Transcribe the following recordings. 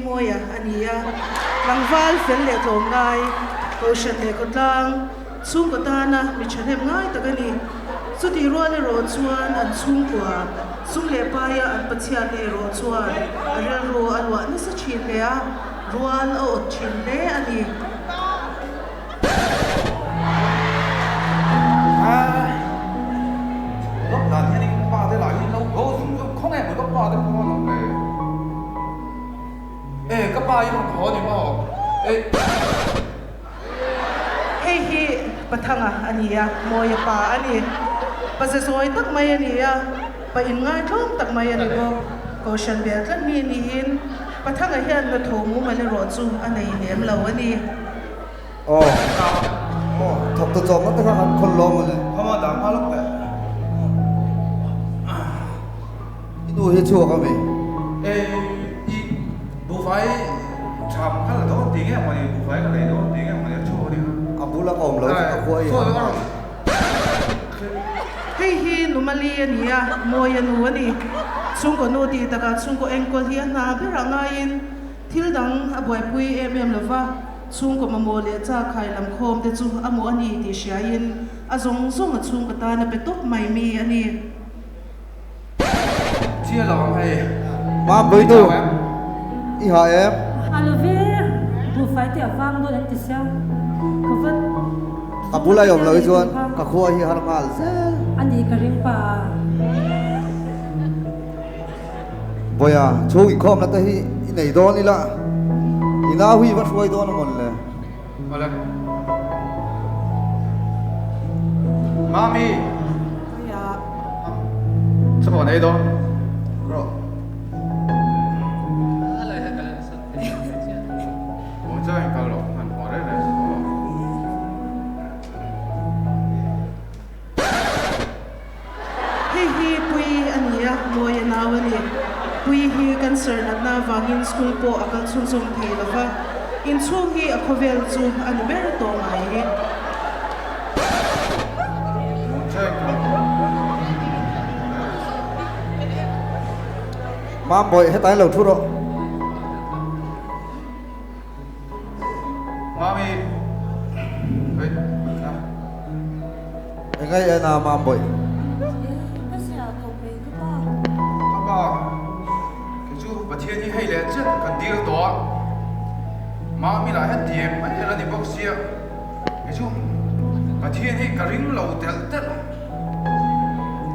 Mawia a ni a, tlangval fel leh tlawmngai, Kohhran leh khawtlang, chhungkaw tana mi thahnem ngai tak a ni. Chutih rual erawh chuan an chhungkua, sum leh paia an Pathianna erawh chuan a rilru a luah nasa thin hle a, rual a awt thin hle a ni. Hei hi Pathanga a ni a, Mawia pa a ni. Pa zazawi tak mai a ni a, pa inngaithlawm tak mai a ni bawk. Kohhran bel tlat mi niin Pathanga hian hnathawh mumal erawh chu a nei lem lo a ni. Aw, thawk ta chawm ngat taka kan khawl lawm a le. I nu hi chhuak a mi? I buhfai tham kha la dawn ti nge mawni, buhfai ka lei dawn ti nge mawni a chhuak a ni kha. A bula ka awm lo chu ka khua i han. Hei hi Numali a ni a, Mawia nu a ni. Chhungkaw nu tih takah chhungkaw enkawl hi a hna berah ngaiin thil dang a buaipui em em lo va, chhungkaw mamawh leh chakhai lam khawm te chu a mawh a ni tih hriain a zawng zawng a chhungkaw tan a pe tawp mai mi a ni. Chia lo ang hei. Mam Boitu, i ha em? A lo ve, buhfai te a vang dawn an ti sia, ka va Ka bula i awm lo hi chuan ka khua hi har nghal zel. A ni ka ring pa. Boia, chhung inkhawmna te hi i nei dawn ila, i nau hi i va hruai dawn a mawn le? Awle. Mami. Boia. Chaw an ei dawn. Rawh. Hei hi Puii a ni a, Mawia nau a ni. Puii hi cancer natna avangin school pawh a kal chhunzawm thei lo va, inchhung hi a khawvel chu a ni ber tawh mai. Mambawi, hetlai lo thu rawh. Mami, hei, a. Engai en a Mambawi? E, ka zia khawp mai ka pa. Ka pa, kei chu Pathian hi hei leh chiah kan dil tawh a. Mami lah hian ti em mai a la ni bawk sia. Kei chu Pathian hi ka ring lo telh telh.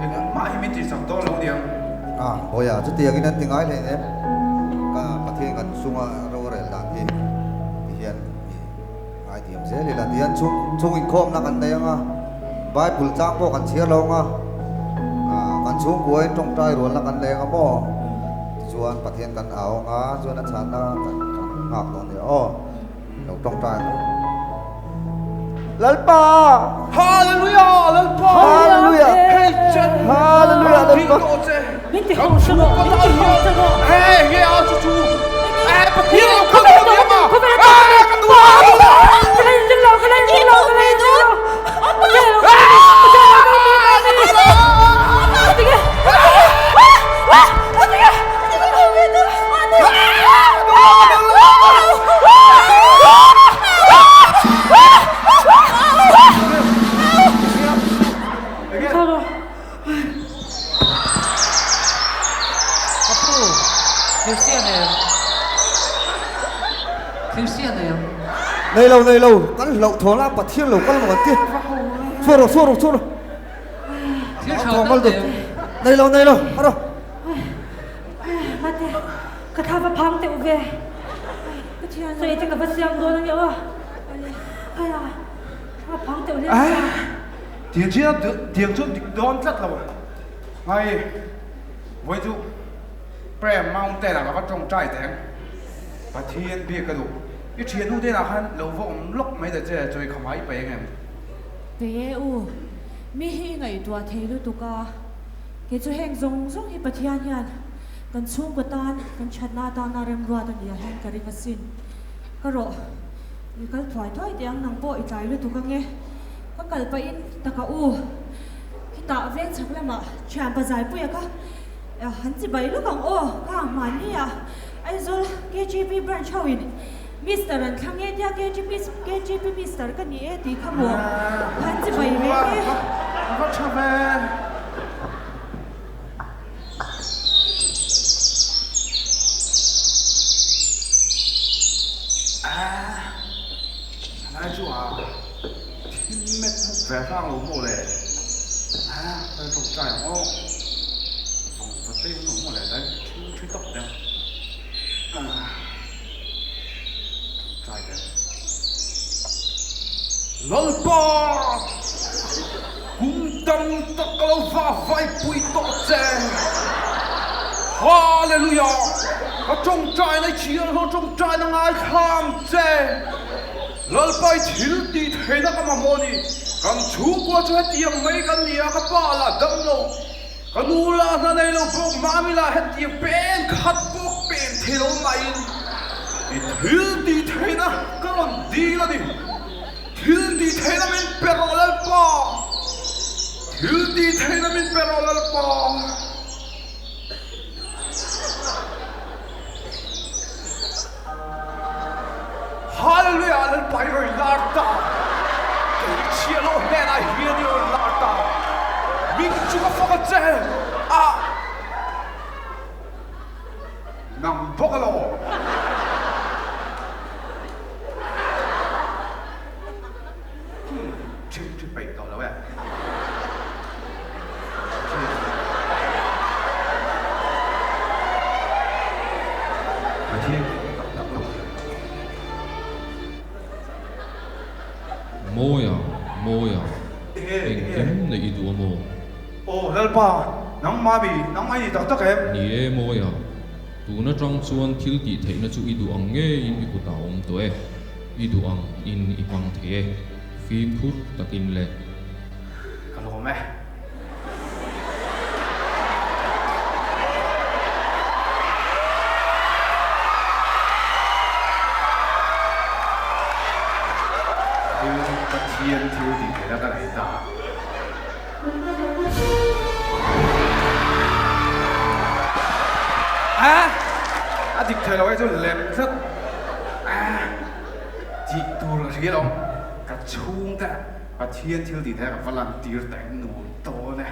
Engmah hi min tihsak dawn lo niang. A, Bawiha, chutiangin an ti ngai hle em? Ka Pathian kan chunga rorel dan hi ti hian i ngaithiam zel ila ti hian chung chung inkhawmna kan nei anga, Bible tlang pawh kan chhiar lo anga, kan chhungkuain tawngtai rualna kan nei anga maw? Tichuan Pathian kan au anga, chuan a chhanna kan nghak dawn nia aw. Lo tawngtai ang u. Lalpa! Hallelujah! Lalpa! Hallelujah! Hei chen! Hallelujah! Lalpa! Min ti ho sa rawh! Min ti ho sa rawh! Hey, nge a chu chu! Eh, Pathian lo kal lo ni ama! Eh, ka duh a! Ka la inring lo, ka la inring lo, ka la inring lo! Pathian lo kal Pathian lo kal Tinge? Tinge? Nei lo nei lo kan hlauh thawn a Pathian lo kal maw kan ti chhuak rawh chhuak rawh chhuak rawh hlauh thawn nei lo nei lo a rawh. Mate, ka thla va phang teuh ve. Sawi te ka va siam dawn a nia aw. Aya, thla phang teuh hle mai a. Tiang chian tiang chu dik dawn tlat lo a. Hai, vawi chu Prayer Mountain ah ka va tawngtai teh ang. Pathian biak ka duh. I thiannu te lah khan lo va awm lawk mai ta che, chawi kha mai paih ang em? Kei e u, mi hi i ngaihtuah thei lutuk a. Kei chu heng zawng zawng hi Pathian hian kan chhungkaw tan, kan thatna atana remruat a nih ah hian ka ring asin. Ka rawh, i kal thuai thuai teh ang, nang pawh i tlai lutuk ange. Ka kal pahin taka u, khitah veng chhak lamah thianpa Zaipuia kha han chi bai lawk ang aw, kha hmanni ah Aizawl KGP branch ho in Mister an thlang e tia KGP KGP Mister ka ni e tih kha maw han chi bai ve e. A va tha ve. Lai chu a thil met muk ve hrang lo maw le? Ka tawngtai ang aw. Vawng va tei awm lo maw le? Dai thu thi tawp teh ang. Tawngtai teh. Lalpa! Kum tam tak ka lo va vaipui tawh che. Hallelujah! Ka tawngtaina i thianghlim tawngtaina ngaithla ang che. Lalpai thil tih theihna ka mamawh a ni. Kan chhungkua chu hetiang mai kan ni a, ka pa lah dam lo, ka nu lah hna nei lo bawk, mami lah hetiang pen khat pawh pen thei lo maiin i thil tih theihna ka rawn dil a ni. Thil tih theihna min pe rawh Lalpa! Thil tih theihna min pe rawh Lalpa! Hallelujah! Lalpa i rawn lar ta! Kei chhiah loh hnenah hian i rawn lar ta! Min chu ka fak a che a! Nang bawk alawm! Ṭhing ṭhi peih tawh lo e. Pathian hi tak tak lo. Mawia, Mawia, engkim neih i duh a maw? Aw Lalpa, nangmah mi, nangmah i ni tak tak em? Ni e Mawia, tun atang chuan thil tih theihna chu i duh ang ngeiin i kutah a awm tawh e. I duh ang in i hmang thei e, fimkhur takin le. Ka lawm e. Thil Pathian thil tih theihna ka nei ta. A a dik thei lo e chu lem tlat a tih tur ka hria lo ka chhungte Pathian thil tih theih ka va lan tir ta em nuam dawn e.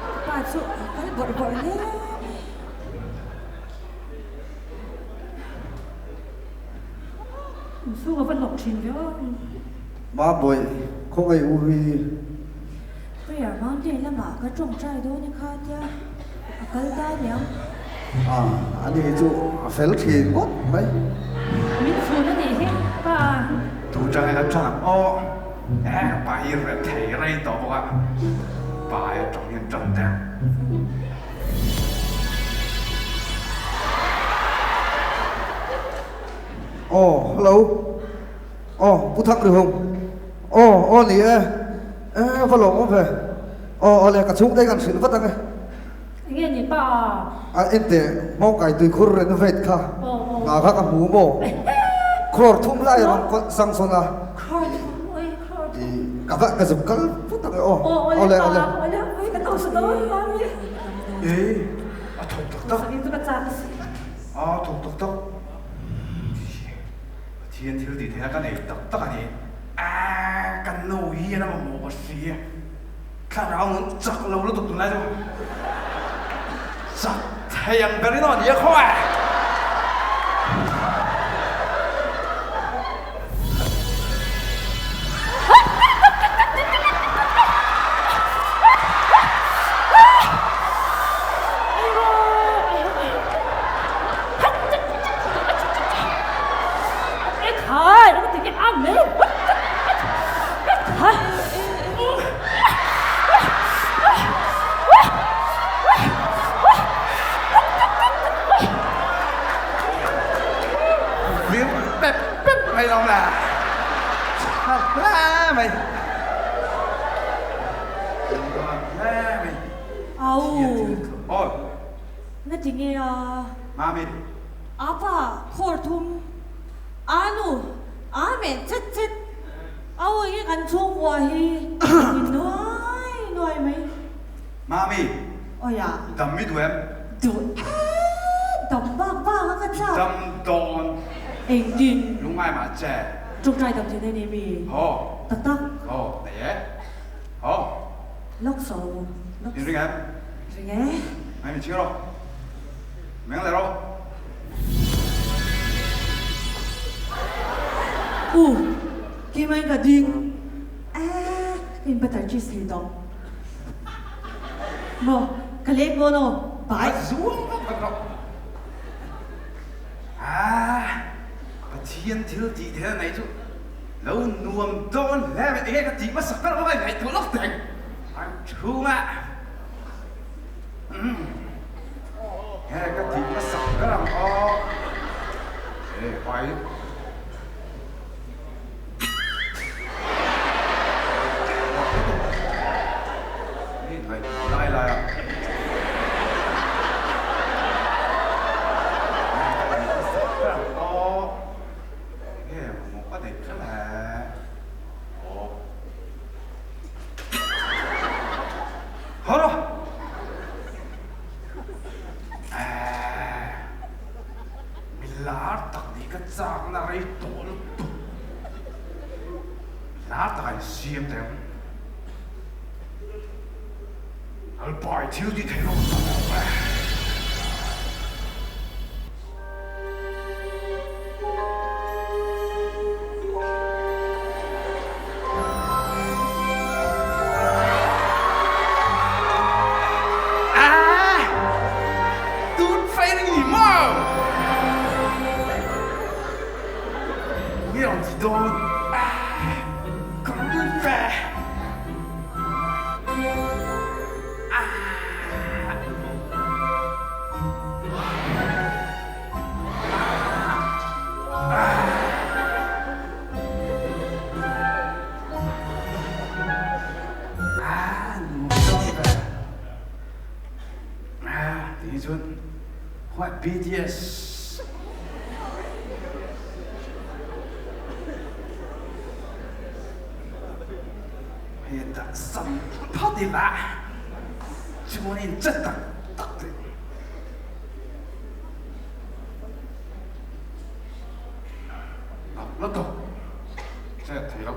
Ka pa chu a kal bawrh bawrh hle. Inchhung a va hnawk thin ve aw. Mabawih, khawngaih u hi. Prayer Mountain lamah ka tawngtai dawn i kha tia a kal ta aniang. A, ani chu a fel thin ngawt mai. Min chhun a nih hi pa. Tu tang ila tang aw. Eh, pa hi reh thei rei tawh bawk a, pa hi a tawng hian tawng deuh. Aw, hello. Aw, Pu Thangrihung. Aw, aw ni e. Eh, va lawm awm ve. Aw, aw le, ka chhungte hi kan hrilh vat ang e. Enge ni pa? A ente Mawngkai tuikhur renovate kha hna kha ka hmu maw? Crore thum lai a rawn sanction a. Crore thum oi crore thum. Ka va ka zuk kal vut ang e aw. Aw awle pa awle oi ka tawng sa dawn mami. Ei a thawk tak tak. Sakin chu ka chak a si. A thawk tak tak. Pathian thil tih theih a ka nei tak tak a ni. A ka nu hian a mamawh ka hria. Thlarau nun chak lo lutuk tunlai chu chak thei ang ber in aw ni a khaw e. Vir pep pep mai lo la tha hle mai hle mai Au Aw Na ti nge a Mami Apa khawr thum Anu Amen chet chet. Au hi kan chhungkua hi in nuai nuai mai. Mami, Awia. Dam i duh em? Duh e, dam bak bak a ka chak. Dam dawn. Engtin? Lungngai mah che. Tawngtai dam thei nei mi? Haw. Tak tak. Haw, nei e. Haw. Lawk so, lawk so. In ring em? Ring e. Ngai min ching rawh. Meng leh rawh. U, keimah in ka ding e, ka in butter cheese thei tawh. Maw, ka leng dawn aw, bye. A zuam vak vak rawh. Ah, Pathian thil tih theih a nei chu lo nuam dawn hle mai. Enge ka tih hmasak ber bawk a, ngaihtuah lawk teh ang. An chhungah umm he ka tih hmasak ber ang aw. E pai. Lai lai a. Milar tak nih ka chakna rei tawh lutuk. Milar takah in siam teh ang. Alpai thil ti thei lo tak ang e. Ah! Tun fairing ni maw? Nge rawn ti dawn? Ah! Ka nui ve. Ah! Ah! Nuam dawn ve. Ah, ti chuan what BTS hei dah sam phawt ila chuanin che tak tak te la tawp che thei lo.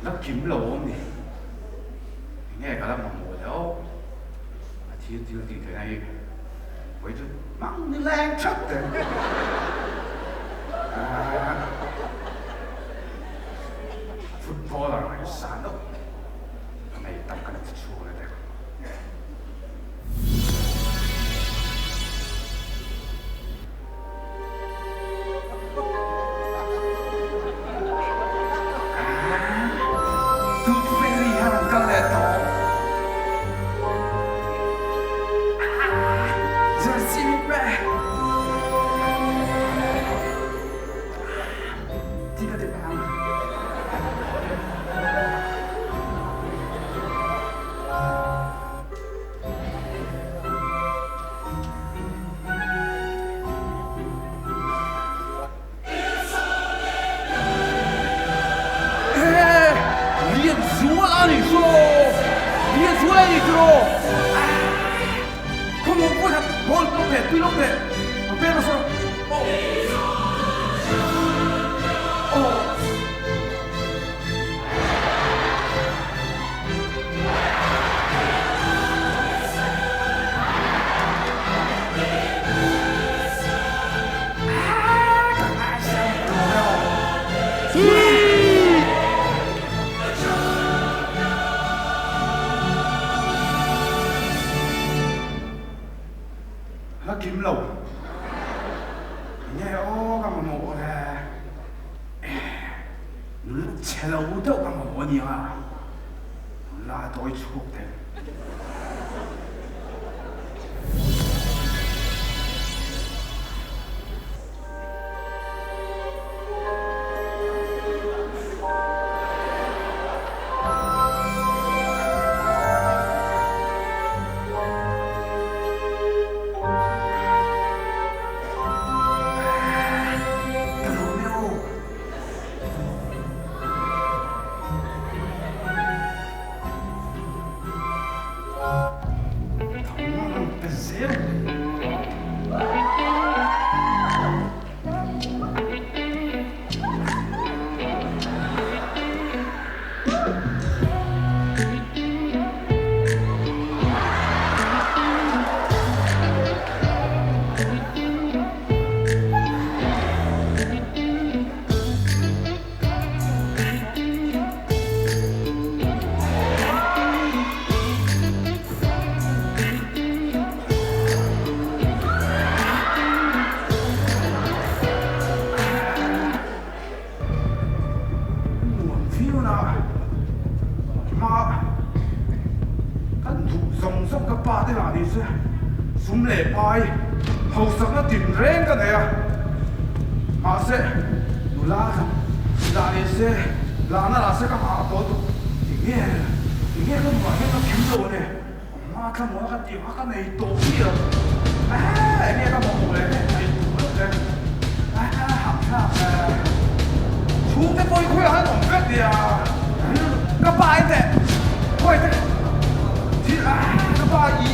La kim lo awm ni. Enge ka la mamawh leh aw. A thil thil tih theihna hi vawi chu hmang ni leng thap teh. Footballer ngaihsan deuh nei tak ka la ti chhuak leh teh. Tooth Fairy hian an kal leh tawh. Jersey min pe. Ti ka ti pe ang. Lianzuala a nih chu aw! Lianzuala a nih chu aw! Khawmawm pawh hian ball lawk teh, tui lawk teh, a pek nasa aw! Aw! La kim lo. Enge aw ka mamawh le. Nula chhe lo deuh ka mamawh a nia. Nula dawi chhuak thei. Nuam viau na hma kan duh zawng zawng ka pa te lah ni se sum leh pai hausakna tinreng ka nei a mahse nula lah ni se lahna lah se ka nghah tawh duh enge enge ka nuah hian ka kim lo a ni. Hma thlamuah ka tih kha ka nei tawh mi lo. Ehe enge ka mamawh leh nge nei tur vek le. Ehe hahthlak e. Chhungte pawh hi khawiah hian awm vek nia. Ka pa i teh khawi te thil ehe ka pa i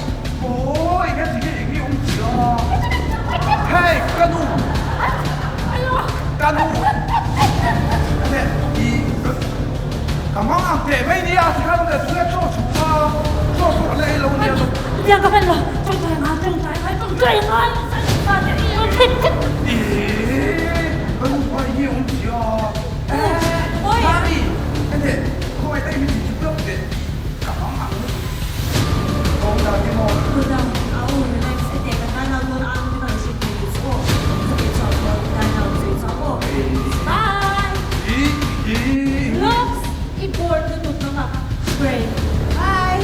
aw enge ti nge enge awm chi a. Hei ka nu ka nu teh i ka mang ang teh mai nia tikhan tunge chaw chhuk a. Tiang ka hman lo, tawngtai ngai, tawngtai ngai, tawngtai ngai, Looks, i bored lutuk na nga. Pray. Bye.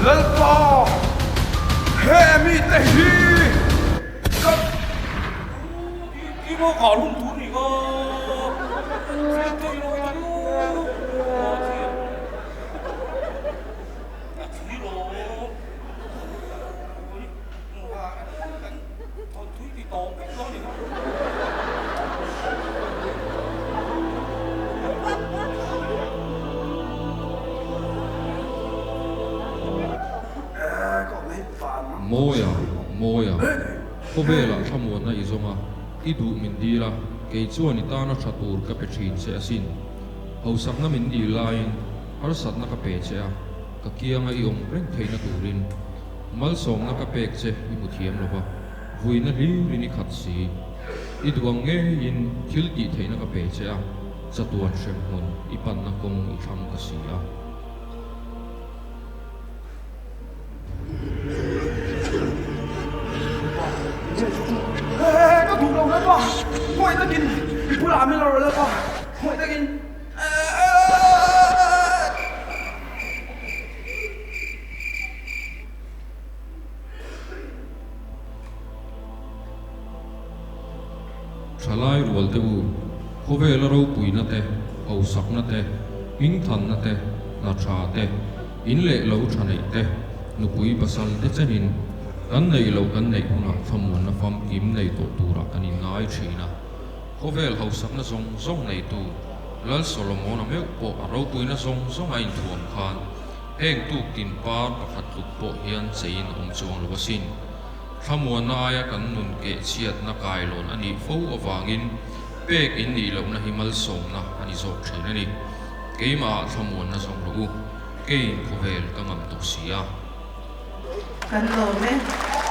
Lalpa, he mite hi ka Mawia, Mawia, khawvelah thlamuanna i zawng a, i duh min dil a, kei chuan i tana tha tur ka pe thin che asin. Hausakna min dil laiin harsatna ka pe che a, ka kianga i awm reng theihna turin. Malsawmna ka pek che i hmu thiam lo va, vuina hlirin i khat si. I duh ang ngeiin thil tih theihna ka pe che a, chatuan hremhmun i panna kawng i thlang ta si a. Ka duh lo lapa, khawi takin i bulah min lo lapa, khawi takin. Thalai rual te u, khawvela ropuina te, hausakna te, hmingthanna te, hna tha te, in leh lo tha neih te, nupui pasal te chenin kan neih loh kan neih hunah thlamuanna famkim nei tawh turah kan inngai thin a. Khawvel hausakna zawng zawng neitu Lal Solomona meuh pawh a ropuina zawng zawng a inthuam khan heng tuk tin par pakhat tluk pawh hian cheiin a awm chuang lo asin. Thlamuanna aia kan nun keh chhiatna kailawn a nih fo avangin pek in nih lohna hi malsawmna a ni zawk thin a ni. Keimahah thlamuanna zawng rawh u, keiin khawvel ka ngam tawh si a. Kan lawm e.